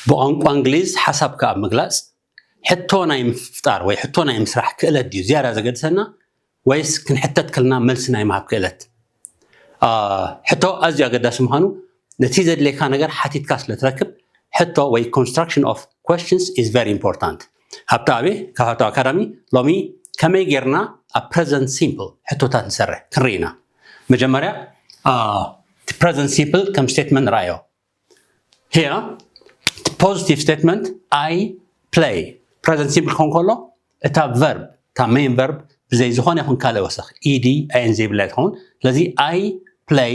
ብቋንቋ እንግሊዝ ሓሳብካ ኣብ ምግላፅ ሕቶ ናይ ምፍጣር ወይ ሕቶ ናይ ምስራሕ ክእለት ድዩ ዝያዳ ዘገድሰና፣ ወይስ ክንሕተት ከለና መልሲ ናይ ምሃብ ክእለት? ሕቶ ኣዝዩ ኣገዳሲ ምዃኑ ነቲ ዘድልየካ ነገር ሓቲትካ ስለ ትረክብ፣ ሕቶ ወይ construction of questions is very important። ሃብታ ኣቤ ካብ ሃብታ ኣካዳሚ። ሎሚ ከመይ ጌርና ኣብ present simple ሕቶታት ንሰርሕ ክንርኢ ኢና። መጀመርያ እቲ present simple ከም statement ንርኣዮ። Here positive statement, I play። Present simple ክኸውን ከሎ እታ verb፣ እታ main verb ብዘይ ዝኾነ ይኹን ካልእ ወሰኽ ed፣ ing ዘይብላ ትኸውን። ስለዚ I play፣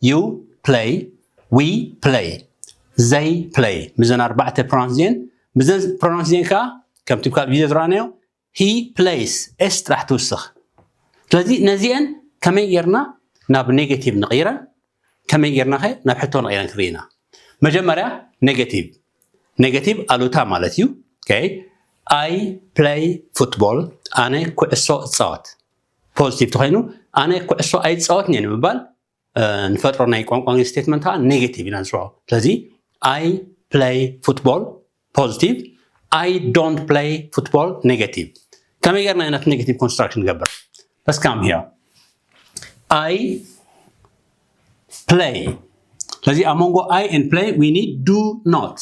you play፣ we play፣ they play። ምዘን ኣርባዕተ pronouns እዚአን፣ ምዘን pronouns እዚአን ከዓ ከምቲ ብካል ቪድዮ ዝረኣናዮ he plays፣ s ጥራሕ ትውስኽ። ስለዚ ነዚአን ከመይ ጌርና ናብ negative ንቕይረን፣ ከመይ ጌርና ኸ ናብ ሕቶ ንቕይረን ክንርኢ ኢና። መጀመርያ negative። Negative ኣሉታ ማለት እዩ። I play football፣ ኣነ ኩዕሶ እፃወት። Positive ተኾይኑ ኣነ ኩዕሶ ኣይፃወትን እየ ንምባል ንፈጥሮ ናይ ቋንቋ እንግሊዝ statement ከዓ negative ኢና ንፅውዖ። ስለዚ I play football positive፣ I don't play football negative። ከመይ ጌርና ኢና ነቲ negative construction ንገብር? Let's come here። I play። ስለዚ ኣብ መንጎ I and play we need do not።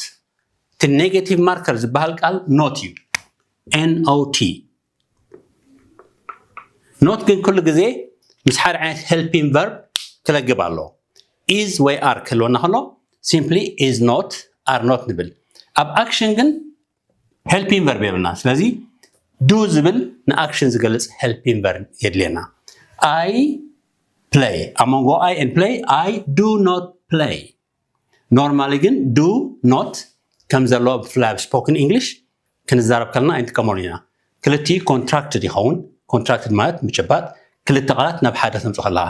እቲ negative marker ዝበሃል ቃል not እዩ። N O T። Not ግን ኩሉ ግዜ ምስ ሓደ ዓይነት helping verb ክለግብ ኣለዎ። Is ወይ are ክህልወና ከሎ simply is not፣ are not ንብል። ኣብ action ግን helping verb የብልና። ስለዚ do ዝብል ን action ዝገልፅ helping verb የድልየና። I play፣ ኣብ መንጎ I and play I do not play። Normally ግን do not ከም ዘለዎ ብፍላይ ኣብ spoken English ክንዛረብ ከለና ኣይንጥቀመሉ ኢና። ክልቲኡ contracted ይኸውን። Contracted ማለት ምጭባጥ፣ ክልተ ቃላት ናብ ሓደ ተምፅእ ከለኻ።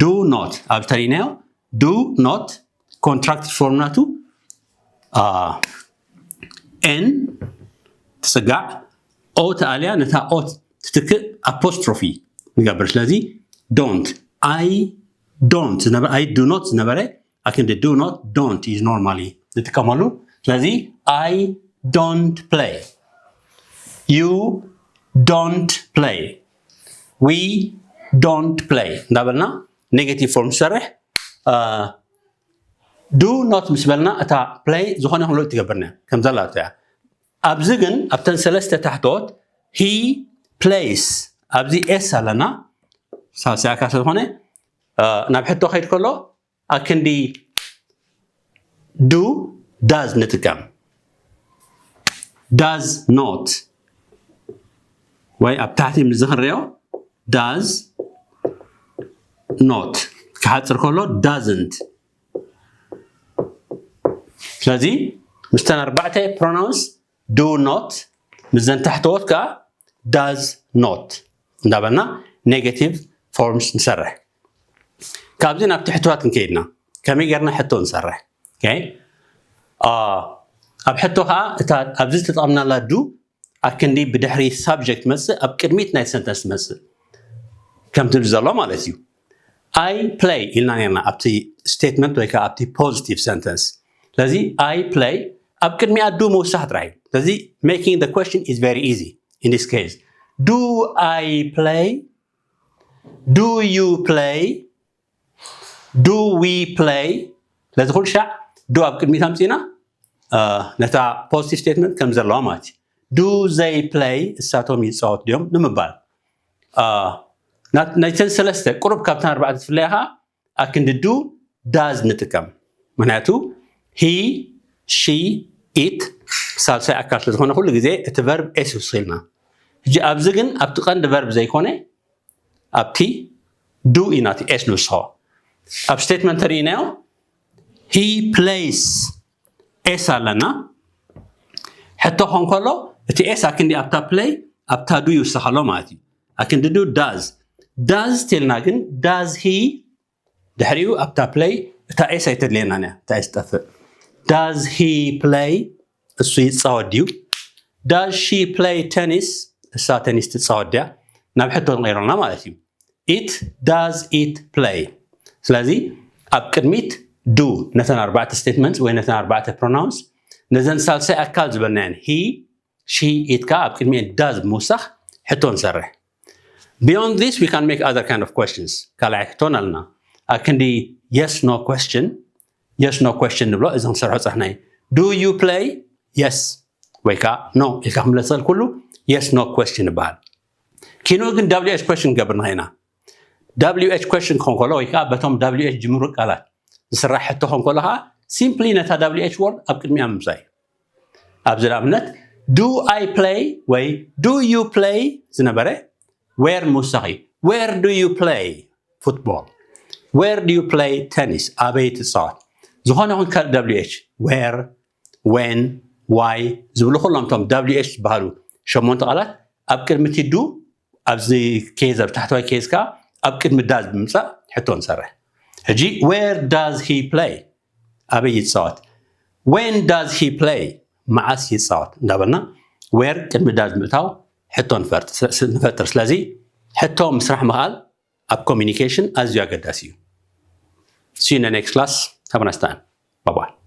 Do not ኣብ ተሪእናዮ do not contracted form ናቱ N ትፅጋዕ፣ O ተኣልያ፣ ነታ O ትትክእ apostrophe ንገብር። ስለዚ don't፣ I don't ዝነበረ፣ I do not ዝነበረ ኣክንዲ do not፣ don't is normally ንጥቀመሉ። ስለዚ I don't play፣ you don't play፣ we don't play እንዳበልና negative form ዝሰርሕ። Do not ምስ በልና እታ play ዝኾነ ይኹን ለውጢ ትገብር እያ ከም ዘላቶ እያ። ኣብዚ ግን ኣብተን ሰለስተ ታሕቶት he plays ኣብዚ s ኣለና፣ ሳልሳይ ኣካል ስለዝኾነ ናብ ሕቶ ከይድ ከሎ ኣክንዲ do does ንጥቀም። Does not ወይ ኣብ ታሕቲ ምስ ዝኽንሪኦ does not ክሓፅር ከሎ doesn't። ስለዚ ምስተን ኣርባዕተ pronouns do not ምስዘን ታሕተዎት ከዓ does not እንዳበልና negative forms ንሰርሕ። ካብዚ ናብ ትሕትዋት ክንከይድና ከመይ ጌርና ሕቶ ንሰርሕ? ኣብ ሕቶ ከዓ እታ ኣብዚ ዝተጠቐምናላ do ኣክንዲ ብድሕሪ subject ትመፅእ፣ ኣብ ቅድሚት ናይ sentence ትመፅእ ከምቲ ዘሎ ማለት እዩ። I play ኢልና ነርና ኣብቲ statement ወይ ከዓ ኣብቲ positive sentence። ስለዚ I play ኣብ ቅድሚኣ do ምውሳኽ ጥራይ። ስለዚ making the question is very easy in this case። Do I play? Do you play? Do we play? ስለዚ ኩሉ ሻዕ do ኣብ ቅድሚት ኣምፂና ነታ positive statement ከም ዘለዋ ማለት እዩ። Do they play? እሳቶም ይፃወት ድዮም ንምባል። ናይተን ሰለስተ ቁሩብ ካብተን ኣርባዕተ ትፍለያ ከዓ ኣክንዲ do does ንጥቀም። ምክንያቱ he፣ she፣ it ሳልሳይ ኣካል ስለዝኾነ ኩሉ ግዜ እቲ verb s ይውስኽ ኢልና። ሕጂ ኣብዚ ግን ኣብቲ ቀንዲ verb ዘይኮነ ኣብቲ do ኢና እቲ s ንውስኾ። ኣብ statement ተሪኢናዮ he plays s ኣለና። ሕቶ ክኾን ከሎ እቲ s ኣክንዲ ኣብታ play ኣብታ do ይውስኽ ኣሎ ማለት እዩ። ኣክንዲ do does። Does ተልና ግን does he ድሕሪኡ ኣብታ play እታ s ኣይተድልየናን እያ፣ እታ s ጠፍእ። Does he play? እሱ ይፃወት ድዩ? Does she play tennis? እሳ ቴኒስ ትፃወት ድያ? ናብ ሕቶ ንቐይረልና ማለት እዩ። It፣ does it play? ስለዚ ኣብ ቅድሚት do ነተን ኣርባዕተ statements ወይ ነተን ኣርባዕተ pronouns ነዘን ሳልሳይ ኣካል ዝበልናየን he she it ከኣ ኣብ ቅድሚኤን does ብምውሳኽ ሕቶ ንሰርሕ። Beyond this, we can make other kind of questions. ካልኣይ ሕቶን ኣለና። ኣክንዲ yes no question፣ yes no question ንብሎ። እዚ ክንሰርሖ ጸሕናይ do you play? Yes ወይ ከዓ no ኢልካ ክምለሰል ኩሉ yes no question ይበሃል። ኪኖ ግን wh question ገብር ንኸይና wh question ክኾን ከሎ ወይ ከዓ በቶም wh ጅምሩ ቃላት ዝስራሕ ሕቶ ኾን ከሎ ከዓ simply ነታ wh word ኣብ ቅድሚያ ምምጻእ እዩ። ኣብዚ ንኣብነት do I play ወይ do you play ዝነበረ where ምውሳኺ where do you play football? Where do you play tennis? ኣበይ ትጻወት? ዝኾነ ይኹን ካልእ wh where when why ዝብሉ ኩሎም እቶም wh ዝበሃሉ ሸሞንተ ቃላት ኣብ ቅድሚ እቲ do ኣብዚ case ኣብ ታሕተዋይ case ከኣ ኣብ ቅድሚ does ብምጻእ ሕቶ ንሰርሕ። ሕጂ where does he play? ኣበይ ይጻወት? When does he play? መዓስ ይጻወት እንዳበልና where ቅድሚ does ምእታው ሕቶ ንፈርጥ- ንፈጥር። ስለዚ ሕቶ ምስራሕ ምኽኣል ኣብ communication ኣዝዩ ኣገዳሲ እዩ። See you in the next class. Have a nice time. Bye bye.